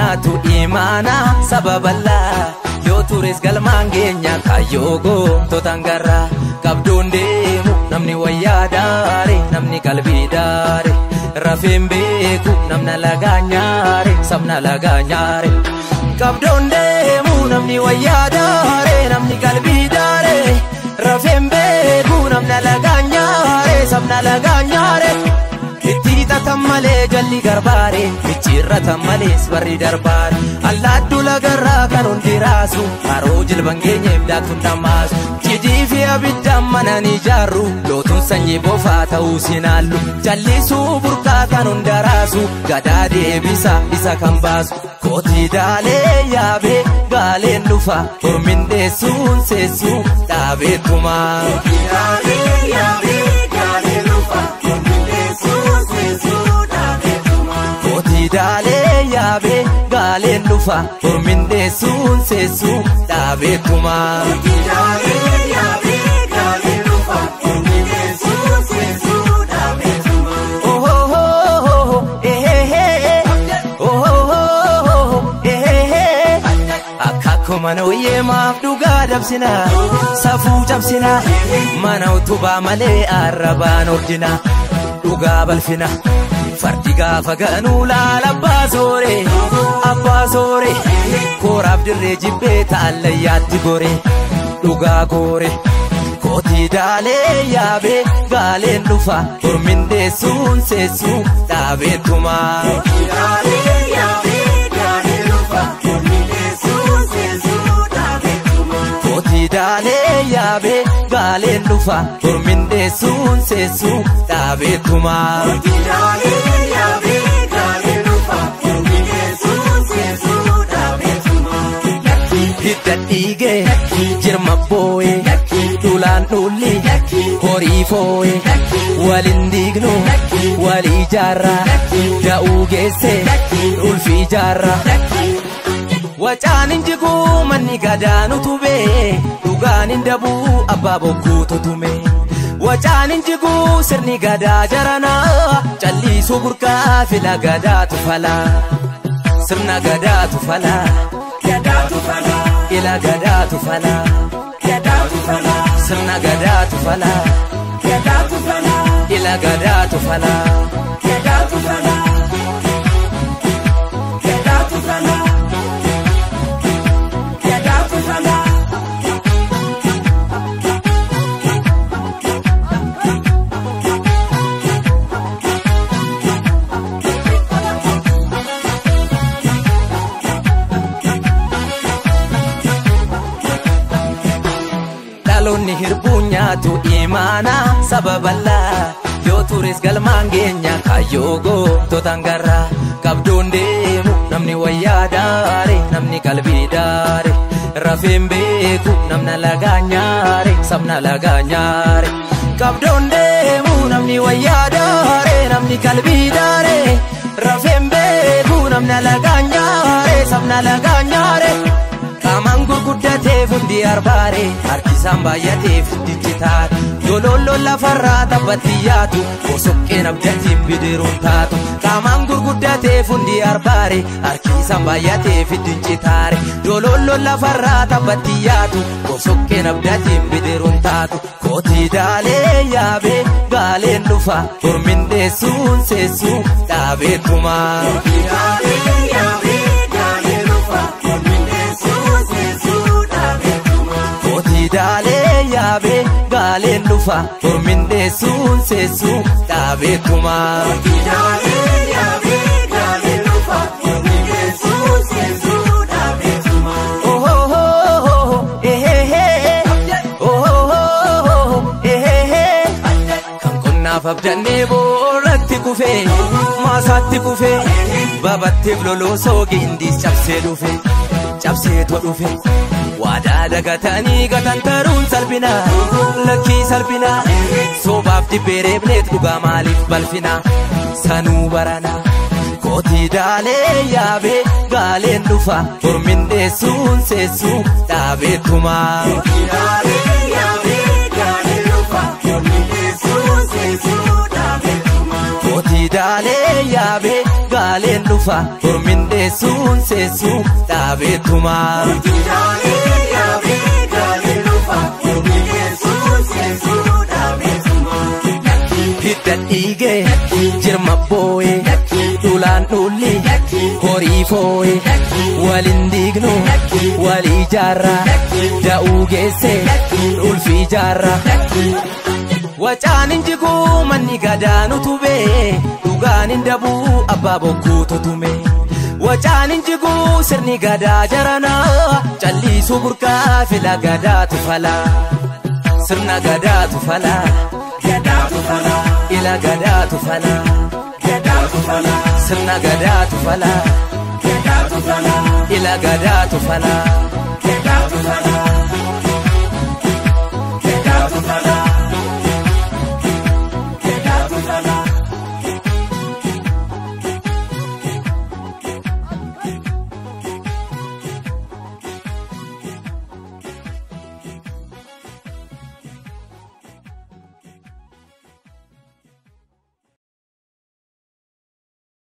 nyaatu imaana sababallaa yoo tures galmaan geenya kaayyoo goototaan garraa qabdoon deemu namni wayyaa daare namni qalbii daare rafeen beeku namna lagaa nyaare sabna lagaa nyaare qabdoon deemu namni wayyaa daare namni qalbii daare rafeen beeku namna lagaa nyaare sabna lagaa nyaare. Itti malee jalli garbaare micciirratan malees barri darbaare allaattuu lagarraa kan hundi raasu haroo jilban geenyeef daaktuun dhammaasu cidii fi abiddaan mana ni ijaarru lootuun sanyii bofaa ta'uu sinaallu jallisuu burqaa kan hunda raasu gadaa deebisa isa kan baasu kootii daalee yaabee gaaleen dhufa hormin deessuun seessuu dhaabeetumaa. Kootii daalee yaabee gaaleen dhufa hormin deessuun seessuu dhaabeetumaa. Kootii daalee yaabee gaaleen dhufa hormin deessuun seessuu dhaabeetumaa. Ohohoho ehehe ohohoho ehehe akkakkoo mana hoyyee maaf dhugaa dabsina safuu cabsina mana utubaa malee arrabaan ordina dhugaa balfina. Fardi gaafa ganuu laala abbaa soore kooraaf dirree jibbee taallayyaatti gore dhugaa goore kootii daalee yaabee gaaleen dhufa hormin deessuun seessuu dhaabeetumaa. Kootii daalee yaabee gaaleen dhufa hormin deessuun seessuu dhaabeetumaa. Kootii daalee yaabee gaaleen dhufa hormin deessuun seessuu dhaabeetumaa. Kootii daalee yaabee gaaleen dhufa hormin deessuun seessuu dhaabeetumaa. Hidda dhiigee jirma boo'ee dhulaan dhulli horii foo'ee waliin diignu walii ijaarraa da'uu geesse ulfi ijaarraa. Wacaan hin jiguu manni gadaan utubee dhugaan hin dabuu abbaa bokkuu tutume. Wacaan hin jiguu sirni gadaa jaranaa calliisuu burqaa fila gadaatu falaa sirna gadaatu falaa. Gadaatu falaa. Ila gadaatu falaa. Gadaatu falaa. Sirna gadaatu falaa. Gadaatu falaa. Ila gadaatu falaa. Gadaatu falaa. Gadaatu falaa. Gadaatu falaa. Dhaloonni hirbuu nyaatu imaana sababallaa yoo tures galmaan geenya kaayyoo goototaan garraa qabdoon deemu namni wayyaa daare namni qalbii daare rafeen beeku namna lagaa nyaare sabna lagaa nyaare qabdoon deemu namni wayyaa daare namni qalbii daare rafeen beeku namna lagaa nyaare sabna lagaa nyaare. Qaamaan gurguddateef hundi arbaare harkisaan baay'ateef dijjitaare dololloon lafarraa taphatti yaatu bosoqqeen abdatiin bidiruun taatu qaamaan gurguddateef hundi arbaare harkisaan baay'ateef dijjitaare dololloon lafarraa taphatti yaatu bosoqqeen abdatiin bidiruun taatu kootii daalee yaabee gaaleen dhufa hormin deessuun seessuu dhaabeetumaa. Kootii daalee yaabee gaaleen dhufa hormin deessuun seessuu dhaabeetumaa. Kootii daalee yaabee gaaleen dhufa hormin deessuun seessuu dhaabeetumaa. Kootii daalee yaabee gaaleen dhufa hormin deessuun seessuu dhaabeetumaa. Ohohoho ehehe ohohoho ehehe kan qonnaaf abdannee boorratti kufee maasaatti kufee babatteef loloosoo gindiis cabsee dhufe cabseetoo dhufe. Waadaa dagatanii gatantaruun salphina lakkii salphina soobaaf dibbee reebneet dhugaa maaliif balfina sanuu barana kootii daalee yaabee gaaleen dhufa hormin deessuun seessuu dhaabeetumaa. Kootii daalee yaabee gaaleen dhufa hormin deessuun seessuu dhaabeetumaa. Murtii daalee yaabee gaaleen dhufa hormindeessuun seessuu dhaabeetumaa. Murtii daalee yaabee gaaleen dhufa hormindeessuun seessuu dhaabeetumaa. Hidda dhiigee jirma boo'ee dhulaan dhulli horii foo'ee waliin diignu walii jaarra da'uu geesse ulfii jaarra. Wacaan hin jiguu manni gadaan utubee dhugaan hin dabuu abbaa bokkuu tutume. Wacaan hin jiguu sirni gadaa jaranaa calliisuu burqaa fila gadaatu falaa. Sirna gadaatu falaa. Gadaatu falaa. Ila gadaatu falaa. Gadaatu falaa. Sirna gadaatu falaa. Gadaatu falaa. Ila gadaatu falaa. Gadaatu falaa.